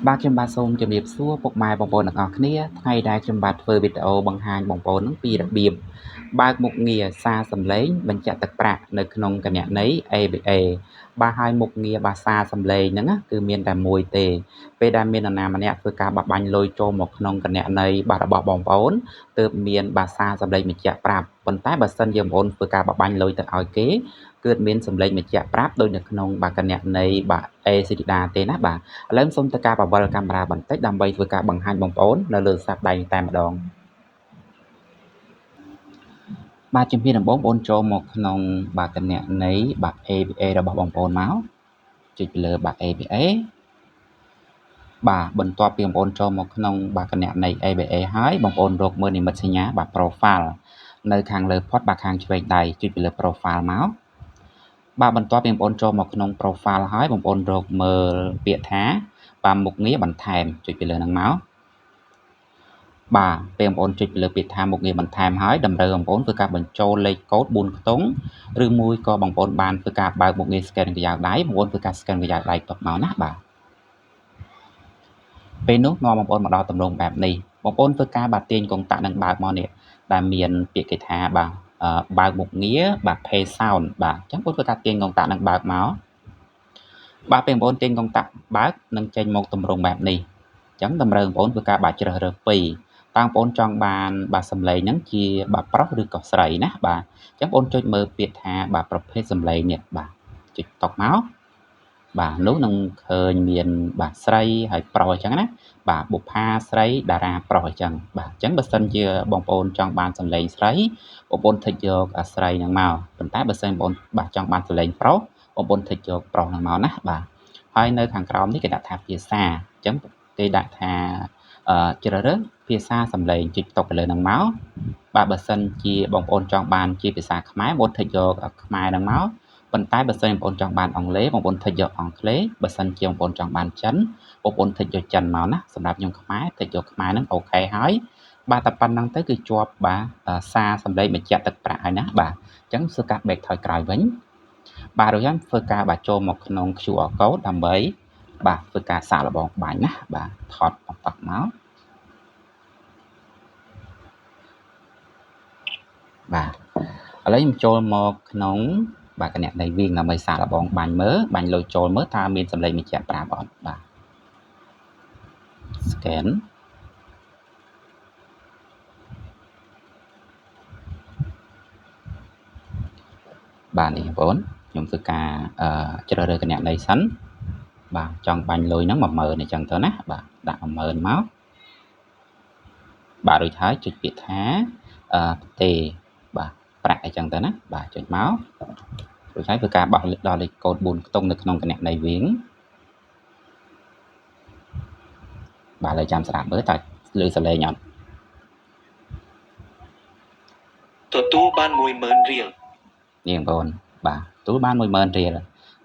បាទខ្ញុំបាទសូមជម្រាបសួរពុកម៉ែបងប្អូនទាំងអស់គ្នាថ្ងៃដែលខ្ញុំបាទធ្វើវីដេអូបង្ហាញបងប្អូននឹងពីរបៀបបើកមុខងារសារសំឡេងបញ្ជាក់ទឹកប្រាក់នៅក្នុងគណនី ABA បាទហើយមុខងារបាទសារសំឡេងហ្នឹងគឺមានតែមួយទេពេលដែលមាននរណាម្នាក់ធ្វើការបបាញ់លុយចូលមកក្នុងគណនីបាទរបស់បងប្អូនទើបមានបាទសារសំឡេងបញ្ជាក់ប្រាប់ប៉ុន្តែបើសិនជាបងប្អូនធ្វើការបបាញ់លុយទៅឲ្យគេគឺមានសម្លេងបញ្ជាក់ប្រាប់ដូចនៅក្នុងបាទគណនីបាទ ACLEDA ទេណាបាទឥឡូវសូមធ្វើការបវលកាមេរ៉ាបន្តិចដើម្បីធ្វើការបង្ហាញបងប្អូននៅលើទូរស័ព្ទដៃតែម្ដងបាទជំហានដំបូងបងប្អូនចូលមកក្នុងបាទគណនីបាទ ABA របស់បងប្អូនមកចុចលើបាទ ABA បាទបន្ទាប់ពីបងប្អូនចូលមកក្នុងបាទគណនី ABA ហើយបងប្អូនរកមើលនិមិត្តសញ្ញាបាទ profile នៅខាងលើផុតបាទខាងឆ្វេងដៃចុចពីលើ profile មកបាទបន្ទាប់ពីបងប្អូនចូលមកក្នុង profile ហើយបងប្អូនរកមើលពាក្យថាបាទមុខងារបន្ថែមចុចពីលើហ្នឹងមកបាទពេលបងប្អូនចុចពីលើពាក្យថាមុខងារបន្ថែមហើយតម្រូវបងប្អូនធ្វើការបញ្ចូលលេខកូដ4ខ្ទង់ឬមួយក៏បងប្អូនបានធ្វើការបើកមុខងារ scan ក្រយៅដៃបងប្អូនធ្វើការ scan ក្រយៅដៃទុកមកណាបាទពេលនោះនាំបងប្អូនមកដល់ទម្រង់បែបនេះបងប្អូនធ្វើការបាទទាញកុងតាក់នឹងបើកមកនេះដែលមានពាក្យគេថាបាទបើកមុខងារបាទ Pay Sound បាទអញ្ចឹងបងប្អូនធ្វើការទាញកុងតាក់នឹងបើកមកបាទពេលបងប្អូនទាញកុងតាក់បើកនឹងចេញមកទម្រង់បែបនេះអញ្ចឹងតម្រូវបងប្អូនធ្វើការបាទជ្រើសរើសពីរតើបងប្អូនចង់បានបាទសំឡេងហ្នឹងជាបាទប្រុសឬក៏ស្រីណាបាទអញ្ចឹងបងប្អូនចុចមើលពាក្យថាបាទប្រភេទសំឡេងនេះបាទចុចតុកមកបាទនោះនឹងឃើញមានបាទស្រីហើយប្រុសអញ្ចឹងណាបាទបុប្ផាស្រីតារាប្រុសអញ្ចឹងបាទអញ្ចឹងបើសិនជាបងប្អូនចង់បានសំឡេងស្រីបងប្អូនថិចយកស្រីហ្នឹងមកប៉ុន្តែបើសិនបងប្អូនបាទចង់បានសំឡេងប្រុសបងប្អូនថិចយកប្រុសហ្នឹងមកណាបាទហើយនៅខាងក្រោមនេះគេដាក់ថាភាសាអញ្ចឹងគេដាក់ថាជ្រើសរើសភាសាសំឡេងចុចតុកទៅលើហ្នឹងមកបាទបើសិនជាបងប្អូនចង់បានជាភាសាខ្មែរបងប្អូនថិចយកខ្មែរហ្នឹងមកប៉ុន្តែបើសិនបងប្អូនចង់បានអង់គ្លេសបងប្អូនថិចយកអង់គ្លេសបើសិនជាបងប្អូនចង់បានចិនបងប្អូនថិចយកចិនមកណាសម្រាប់ខ្ញុំខ្មែរថិចយកខ្មែរហ្នឹងអូខេហើយបាទតែប៉ុណ្្នឹងទៅគឺជាប់បាទសារសំឡេងបញ្ជាក់ទឹកប្រាក់ហើយណាបាទអញ្ចឹងធ្វើការ back ថយក្រោយវិញបាទរួចហើយធ្វើការបាទចូលមកក្នុង QR code ដើម្បីបាទធ្វើការសាកល្បងបាញ់ណាបាទថតបំផុតមកបាទឥឡូវខ្ញុំចូលមកក្នុងបាទគណនីវិញដើម្បីសាកល្បងបាញ់មើលបាញ់លុយចូលមើលតើមានសម្លេងបញ្ជាក់ប្រាប់អត់បាទ scan បាទនេះបងប្អូនខ្ញុំធ្វើការជ្រើសរើសគណនីសិនបាទចង់បាញ់លុយហ្នឹង10000អញ្ចឹងទៅណាបាទដាក់10000មកបាទរួចហើយចុចពាក្យថាទេបាទប្រាក់អញ្ចឹងទៅណាបាទចុចមករួចហើយធ្វើការបោះដល់លេខកូដ4ខ្ទង់នៅក្នុងគណនីវិញបាទឥឡូវចាំស្ដាប់មើលតើលើសលេងអត់ទទួលបាន10000រៀលនេះបងប្អូនបាទទទួលបាន10000រៀល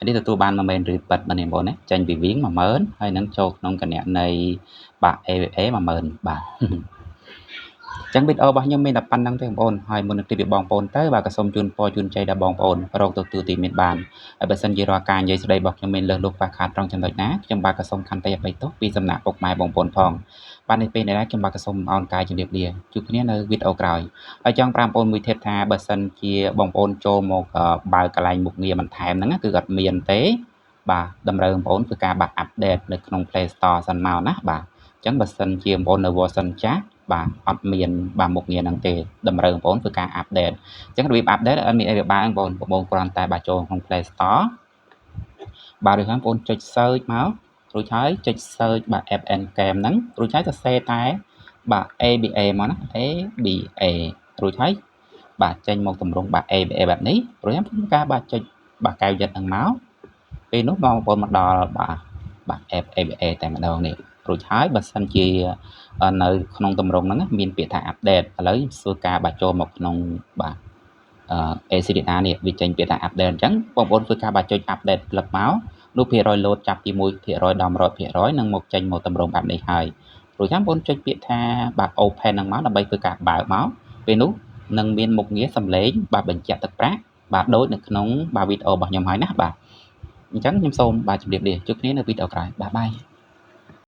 នេះទទួលបាន10000រៀលពិតបាទនេះបងប្អូនណាចេញពីវិញ10000ហើយនឹងចូលក្នុងគណនីបាទ ABA 10000បាទចឹងវីដេអូរបស់ខ្ញុំមានតែប៉ុណ្្នឹងទេបងប្អូនហើយមុននឹងជម្រាបបងប្អូនទៅបាទក៏សូមជូនពរជូនជ័យដល់បងប្អូនរកទទួលទីមានបានហើយបើសិនជារាល់ការនិយាយស្ដីរបស់ខ្ញុំមានលើសលួសខ្វះខាតត្រង់ចំណុចណាខ្ញុំបាទក៏សូមខន្តីអភ័យទោសពីសំណាក់ពុកម៉ែបងប្អូនផងបាទនេះពេលនេះដែរខ្ញុំបាទក៏សូមអរកាយជម្រាបលាជួបគ្នានៅវីដេអូក្រោយហើយចង់ប្រាប់បងប្អូនមួយទៀតថាបើសិនជាបងប្អូនចូលមកបើកកន្លែងមុខងារបន្ថែមហ្នឹងគឺអត់មានទេបាទតម្រូវបងប្អូនធ្វើការបាទ update នៅក្នុង Play Store សិនមកណាបាទអញ្ចឹងបើសិនជាបងប្អូននៅ version ចាស់បាទអត់មានបាទមុខងារហ្នឹងទេតម្រូវបងប្អូនធ្វើការ update អញ្ចឹងរបៀប update អត់មានអីពិបាកបងប្អូនគ្រាន់តែបាទចូលក្នុង Play Store បាទរួចហើយបងប្អូនចុច search មករួចហើយចុច search បាទ app and game ហ្នឹងរួចហើយសរសេរតែបាទ ABA មកណា ABA រួចហើយបាទចេញមកទម្រង់បាទ ABA បែបនេះរួចហើយធ្វើការបាទចុចបាទកែវយិតហ្នឹងមកពេលនោះបងប្អូនមកដល់បាទបាទ app ABA តែម្ដងនេះរួចហើយបើសិនជានៅក្នុងទម្រង់ហ្នឹងមានពាក្យថា update ឥឡូវធ្វើការបាទចូលមកក្នុងបាទ ACLEDA នេះវាចេញពាក្យថា update អញ្ចឹងបងប្អូនធ្វើការបាទចុច update ផ្លឹបមកនោះភាគរយលោតចាប់ពី1%ដល់100%នឹងមកចេញមកទម្រង់បែបនេះហើយរួចហើយបងប្អូនចុចពាក្យថាបាទ open ហ្នឹងមកដើម្បីធ្វើការបើកមកពេលនោះនឹងមានមុខងារសំឡេងបាទបញ្ជាក់ទឹកប្រាក់បាទដូចនៅក្នុងបាទវីដេអូរបស់ខ្ញុំហើយណាបាទអញ្ចឹងខ្ញុំសូមបាទជម្រាបលាជួបគ្នានៅវីដេអូក្រោយបាទបាយ។